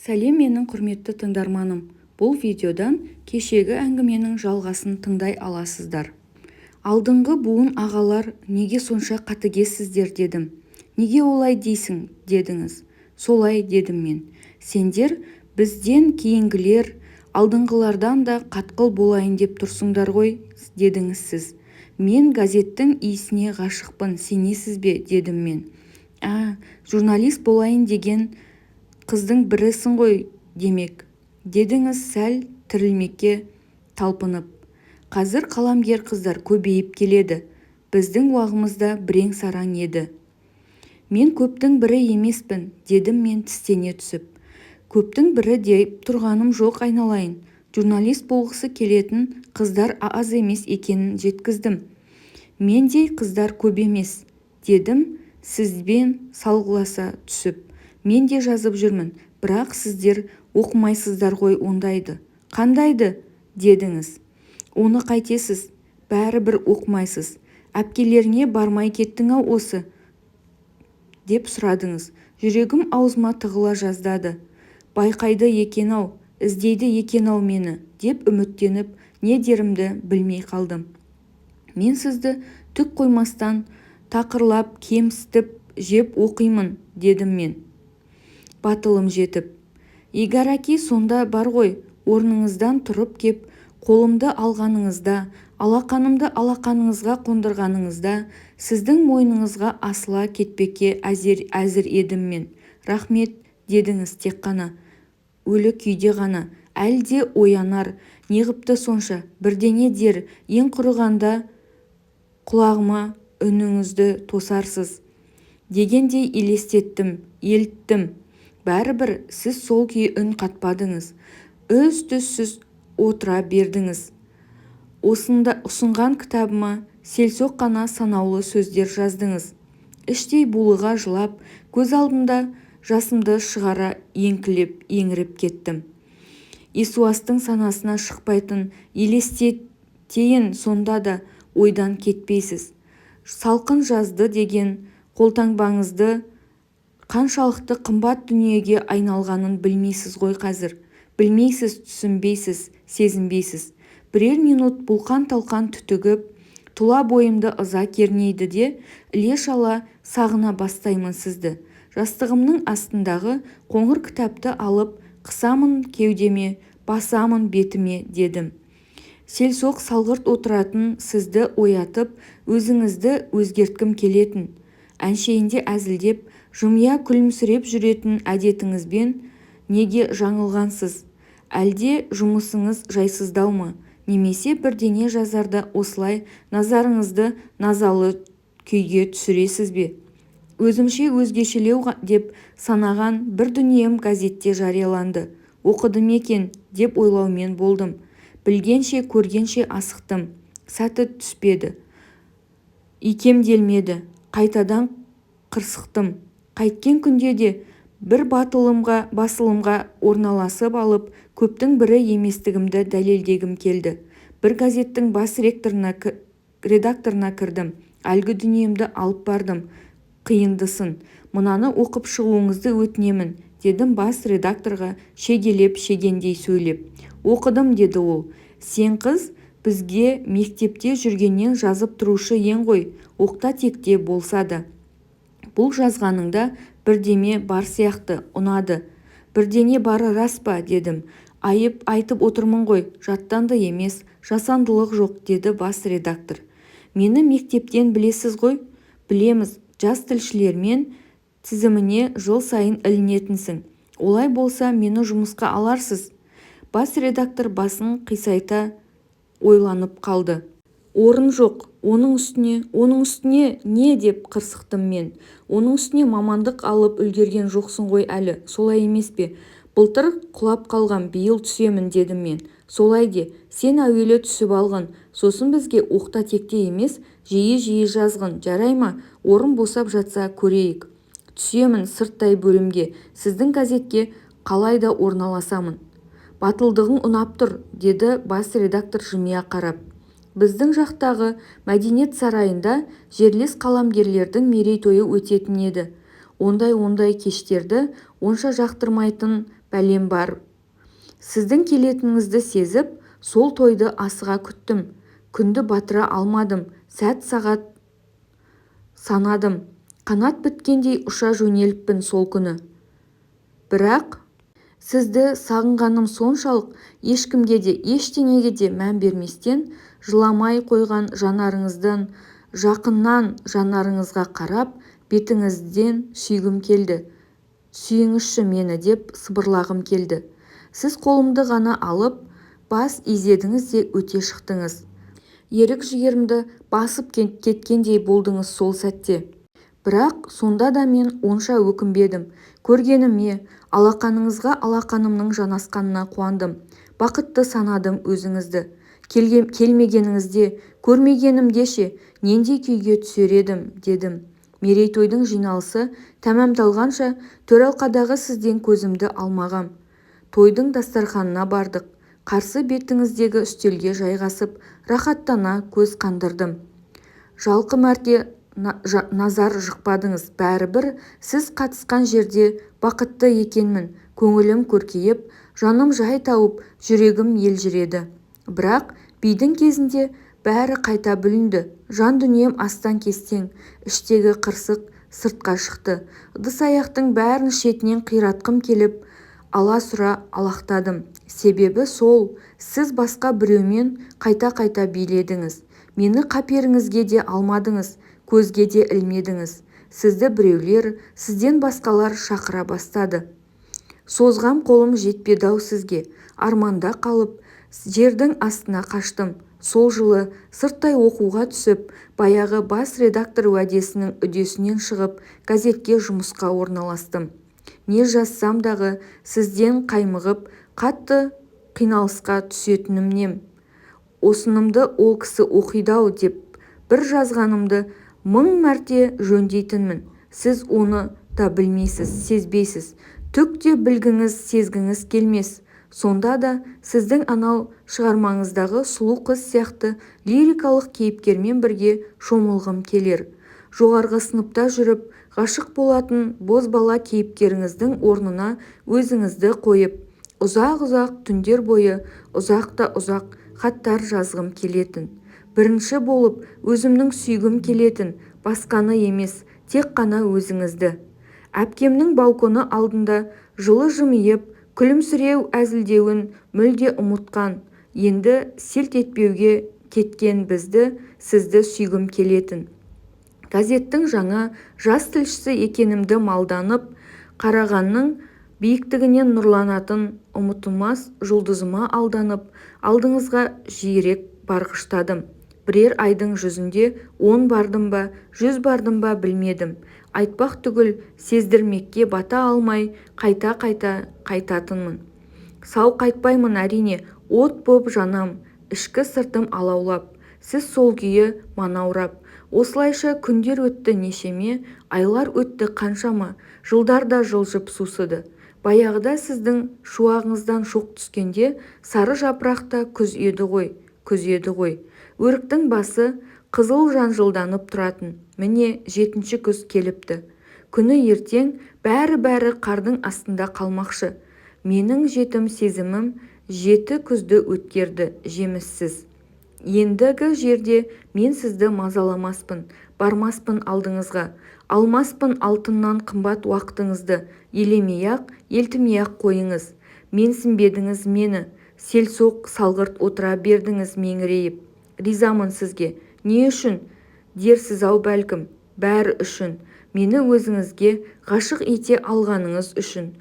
Сәлем, менің құрметті тыңдарманым! Бұл видеодан кешегі әңгіменің жалғасын тыңдай аласыздар. Алдыңғы буын ағалар, неге сонша қатыгезсіздер дедім. Неге олай дейсің дедіңіз. Солай дедім мен. Сендер, бізден кейінгілер, алдыңғылардан да қатқыл болайын деп тұрсыңдар ғой дедіңіз сіз. Мен газеттің иісіне ғашықпын, сенесіз бе дедім мен. Ә, журналист болайын деген қыздың бірісің ғой демек, дедіңіз сәл тірілмекке талпынып. Қазір қаламгер қыздар көбейіп келеді, біздің уағымызда бірең-сараң еді. Мен көптің бірі емеспін, дедім мен тістене түсіп. Көптің бірі деп тұрғаным жоқ, айналайын. Журналист болғысы келетін қыздар аз емес екенін жеткіздім. Мендей қыздар көп емес, дедім сізбен салғыласа түсіп. Мен де жазып жүрмін, бірақ сіздер оқымайсыздар ғой ондайды. Қандайды? дедіңіз. Оны қайтесіз, бәрібір оқымайсыз. Әпкелеріңе бармай кеттің-ау осы, деп сұрадыңыз. Жүрегім аузыма тығыла жаздады. Байқайды екен-ау, іздейді екен-ау мені деп үміттеніп, не дерімді білмей қалдым. Мен сізді түк қоймастан тақырлап кемсітіп жеп оқимын, дедім мен батылым жетіп. Игараки сонда бар ғой, орныңыздан тұрып кеп қолымды алғаныңызда, алақанымды алақаныңызға қондырғаныңызда, сіздің мойныңызға асыла кетпекке әзір едім мен. Рахмет, дедіңіз тек қана. Өлі күйде ғана. Әлде оянар, неғыпты сонша, бірдеңе дер, ең құрығанда құлағыма үніңізді тосарсыз дегендей елестеттім, еліттім. Бәрібір сіз сол күйі үн қатпадыңыз. Із-түзсіз отыра бердіңіз. Ұсынған кітабыма селсоқ қана санаулы сөздер жаздыңыз. Іштей булыға жылап, көз алдында жасымды шығара еңкілдеп еңіреп кеттім. Есуастың санасына шықпайтын елестетейін сонда да ойдан кетпейсіз. Салқын жазды деген қолтаңбаңызды қаншалықты қымбат дүниеге айналғанын білмейсіз ғой қазір. Білмейсіз, түсінбейсіз, сезінбейсіз. Бірер минут бұлқан-талқан түтігіп, тұла бойымды ыза кернейді де, іле-шала сағына бастаймын сізді. Жастығымның астындағы қоңыр кітапты алып, қысамын кеудеме, басамын бетіме дедім. Селсоқ салғырт отыратын сізді оятып, өзіңізді өзгерткім келетін. Әншейінде әзілдеп, жымия күлімсіреп жүретін әдетіңізбен неге жаңылғансыз? Әлде жұмысыңыз жайсыздау ма? Немесе бірдеңе жазарда осылай назарыңызды назалы күйге түсіресіз бе? Өзімше өзгешелеу деп санаған бір дүнием газетте жарияланды. Оқыды ма екен деп ойлаумен болдым. Білгенше, көргенше асықтым. Сәті түспеді. Икемделмеді. Қайтадан қырсықтым. Қайткен күнде де бір басылымға орналасып алып, көптің бірі еместігімді дәлелдегім келді. Бір газеттің бас редакторына кірдім. Әлгі дүниемді алып бардым. Қиындысын. Мынаны оқып шығуыңызды өтінемін, дедім бас редакторға шегелеп шегендей сөйлеп. Оқыдым, деді ол. Сен қыз, бізге мектепте жүргеннен жазып тұрушы ең ғой, оқта-текте болса да. Бұл жазғаныңда бірдеме бар сияқты, ұнады. Бірдеңе бары рас па, дедім. Айып айтып отырмын ғой, жаттанды емес, жасандылық жоқ, деді бас редактор. Мені мектептен білесіз ғой? Білеміз, жас тілшілермен тізіміне жыл сайын ілінетінсің. Олай болса, мені жұмысқа аларсыз? Бас редактор басын қисайта ойланып қалды. Орын жоқ. Оның үстіне, оның үстіне не деп қырсықтым мен. Оның үстіне мамандық алып үлгерген жоқсың ғой әлі, солай емес пе? Былтыр құлап қалғам, биыл түсемін, дедім мен. Солай де, сен әуелі түсіп алғын, сосын бізге оқта-текте емес, жиі-жиі жазғын, жарай ма? Орын босап жатса көрейік. Түсемін сырттай бөлімге, сіздің газетке қалай да орналасамын. Батылдығың ұнап тұр, деді бас редактор жымия қарап. Біздің жақтағы мәдениет сарайында жерлес қаламгерлердің мерейтойы өтетін еді. Ондай-ондай кештерді онша жақтырмайтын бәлем бар. Сіздің келетініңізді сезіп, сол тойды асыға күттім. Күнді батыра алмадым, сәт-сағат санадым. Қанат біткендей ұша жөнеліппін сол күні. Бірақ сізді сағынғаным соншалық, ешкімге де, ештеңеге де мән берместен, жыламай қойған жанарыңыздан жақыннан жанарыңызға қарап, бетіңізден сүйгім келді. Сүйіңізші мені деп сыбырлағым келді. Сіз қолымды ғана алып, бас изедіңіз де өте шықтыңыз. Ерік-жігерімді басып кеткендей болдыңыз сол сәтте. Бірақ сонда да мен онша өкінбедім. Көргеніме, алақаныңызға алақанымның жанасқанына қуандым. Бақытты санадым өзіңізді. Келмегеніңізде, көрмегенімде ше, нендей күйге түсер едім, дедім. Мерейтойдың жиналысы тәмамдалғанша төралқадағы сізден көзімді алмағам. Тойдың дастарханына бардық. Қарсы бетіңіздегі үстелге жайғасып, рахаттана көз қандырдым. Жалқы мәрте назар жықпадыңыз. Бәрібір сіз қатысқан жерде бақытты екенмін. Көңілім көркейіп, жаным жай тауып, жүрегім елжіреді. Бірақ бидің кезінде бәрі қайта бүлінді. Жан дүнием астаң-кестең, іштегі қырсық сыртқа шықты. Ыдыс-аяқтың бәрін шетінен қиратқым келіп, аласұра алақтадым. Себебі сол, сіз басқа біреумен қайта-қайта биледіңіз. Мені қаперіңізге де алмадыңыз, көзге де ілмедіңіз. Сізді біреулер, сізден басқалар шақыра бастады. Созғам қолым жетпеді-ау сізге. Арманда қалып, жердің астына қаштым. Сол жылы сырттай оқуға түсіп, баяғы бас редактор уәдесінің үдесінен шығып, газетке жұмысқа орналастым. Не жазсам дағы сізден қаймығып, қатты қиналысқа түсетінім нем. Осынымды ол кісі оқиды-ау деп бір жазғанымды мың мәрте жөндейтінмін. Сіз оны да білмейсіз, сезбейсіз. Түк те білгіңіз, сезгіңіз келмес. Сонда да сіздің анау шығармаңыздағы сұлу қыз сияқты лирикалық кейіпкермен бірге шомылғым келер. Жоғарғы сыныпта жүріп, ғашық болатын бозбала кейіпкеріңіздің орнына өзіңізді қойып, ұзақ-ұзақ түндер бойы ұзақ та ұзақ хаттар жазғым келетін. Бірінші болып өзімнің сүйгім келетін, басқаны емес, тек қана өзіңізді. Әпкемнің балконы алдында жылы жымиып, күлімсіреу әзілдеуін мүлде ұмытқан, енді селт етпеуге кеткен бізді, сізді сүйгім келетін. Газеттің жаңа, жас тілшісі екенімді малданып, қарағанның биіктігінен нұрланатын ұмытылмас жұлдызыма алданып, алдыңызға жиірек барғыштадым. Бірер айдың жүзінде 10 бардым ба, 100 бардым ба білмедім. Айтпақ түгіл, сездірмекке бата алмай, қайта-қайта қайтатынмын. Сау қайтпаймын әрине, от боп жанам, ішкі сыртым алаулап, сіз сол күйі манаурап. Осылайша күндер өтті нешеме, айлар өтті қаншама, жылдар да жылжып сусыды. Баяғыда сіздің шуағыңыздан шоқ түскенде сары жапырақта күз еді ғой, күз еді ғой. Өріктің басы қызыл жанжылданып тұратын. Міне, 7-ші күз келіпті. Күні ертең бәрі-бәрі қардың астында қалмақшы. Менің жетім сезімім 7 күзді өткерді жеміссіз. Ендігі жерде мен сізді мазаламаспын, бармаспын алдыңызға. Алмаспын алтыннан қымбат уақытыңызды, елемей-ақ, елтімей-ақ қойыңыз. Менсінбедіңіз мені, селсоқ салғырт отыра бердіңіз меңірейіп. Ризамын сізге. Не үшін? Дерсіз-ау бәлкім. Бәрі үшін. Мені өзіңізге ғашық ете алғаныңыз үшін.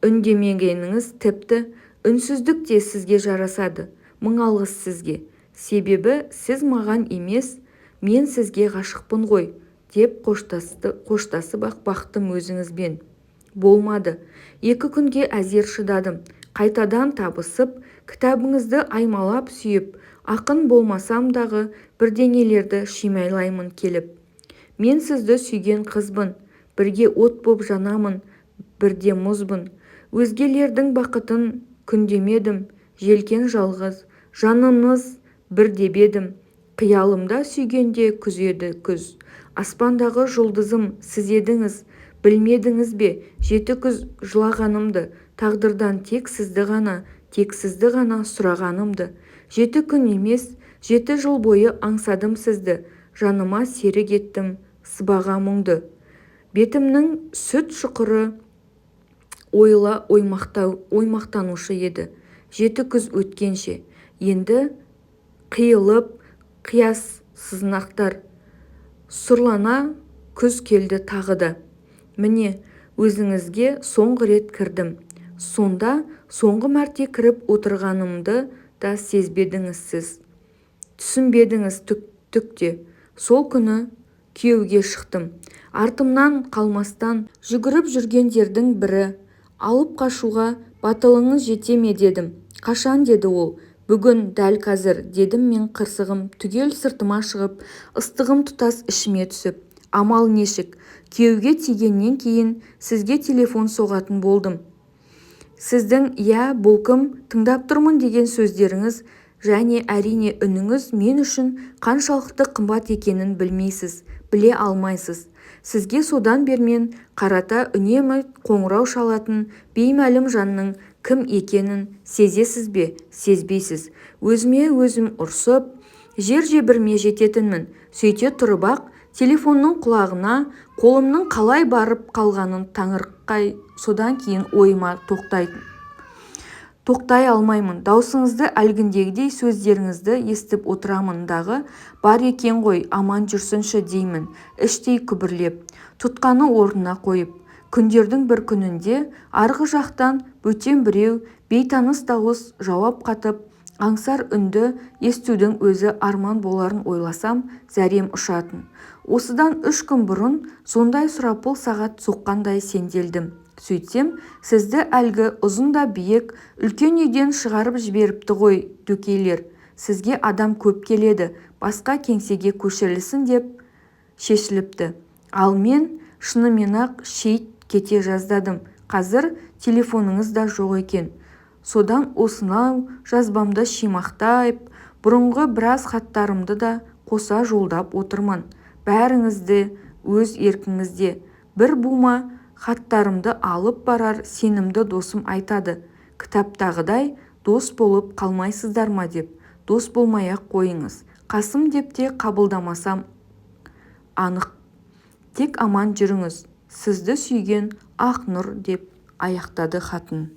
Үндемегеніңіз тіпті, үнсіздік те сізге жарасады. Мың алғыс сізге. Себебі сіз маған емес, мен сізге ғашықпын ғой, деп қоштасып-ақ бақтым өзіңізбен. Болмады. 2 күнге әзер шыдадым. Қайтадан табысып, кітабыңызды аймалап сүйіп, ақын болмасам дағы бірдеңелерді шимайлаймын келіп. Мен сізді сүйген қызбын, бірге от боп жанамын, бірде мұзбын. Өзгелердің бақытын күндемедім, желкен жалғыз, жаныңыз бір деп едім. Қиялымда сүйгенде күз еді күз. Аспандағы жұлдызым сіз едіңіз, білмедіңіз бе 7 күз жылағанымды, Тағдырдан тек сізді ғана, тек сізді ғана сұрағаным-ды. 7 күн емес, 7 жыл бойы аңсадым сізді, жаныма серік еттім сыбаға мұңды. Бетімнің сүт шұқыры ойыла оймақтанушы еді жеті күз өткенше. Енді қиылып қияс сызықтар, сұрлана күз келді тағы да. Міне, өзіңізге соңғы рет кірдім. Сонда соңғы мәрте кіріп отырғанымды да сезбедіңіз сіз. Түсінбедіңіз түк те. Сол күні күйеуге шықтым. Артымнан қалмастан жүгіріп жүргендердің бірі. Алып қашуға батылыңыз жете ме дедім. Қашан деді ол. Бүгін, дәл қазір, дедім мен қырсығым түгел сыртыма шығып, ыстығым тұтас ішіме түсіп. Амал нешік, күйеуге тигеннен кейін сізге телефон соғатын болдым. Сіздің «Иә, бұл кім? Тыңдап тұрмын» деген сөздеріңіз және, әрине, үніңіз мен үшін қаншалықты қымбат екенін білмейсіз, біле алмайсыз. Сізге содан бермен қарата үнемі қоңырау шалатын беймәлім жанның кім екенін сезесіз бе, сезбейсіз. Өзіме өзім ұрсып, жер-жебіріме жететінмін. Сөйте тұрып-ақ, телефонның құлағына қолымның қалай барып қалғанын таңырқай содан кейін ойыма тоқтай алмаймын. Даусыңызды, әлгіндегідей сөздеріңізді естіп отырамын дағы, бар екен ғой, аман жүрсінші деймін іштей күбірлеп. Тұтқаны орнына қойып. Күндердің бір күнінде арғы жақтан бөтен біреу, бейтаныс дауыс жауап қатып, аңсар үнді естудің өзі арман боларын ойласам, зәрем ұшатын. Осыдан 3 күн бұрын сондай сұрапыл сағат соққандай сенделдім. Сөйтсем, сізді әлгі ұзын да биік үлкен үйден шығарып жіберіпті ғой дөкейлер. Сізге адам көп келеді, басқа кеңсеге көшірілсін деп шешіліпті. Ал мен шынымен-ақ шейіт кете жаздадым. Қазір телефоныңыз да жоқ екен. Содан осынау жазбамды шимақтап, бұрынғы біраз хаттарымды да қоса жолдап отырмын. Бәріңіз де өз еркіңізде. Бір бума хаттарымды алып барар сенімді досым айтады, кітаптағыдай дос болып қалмайсыздар ма деп. Дос болмай-ақ қойыңыз. Қасым деп те қабылдамасам анық. Тек аман жүріңіз. Сізді сүйген Ақнұр, деп аяқтады хатын.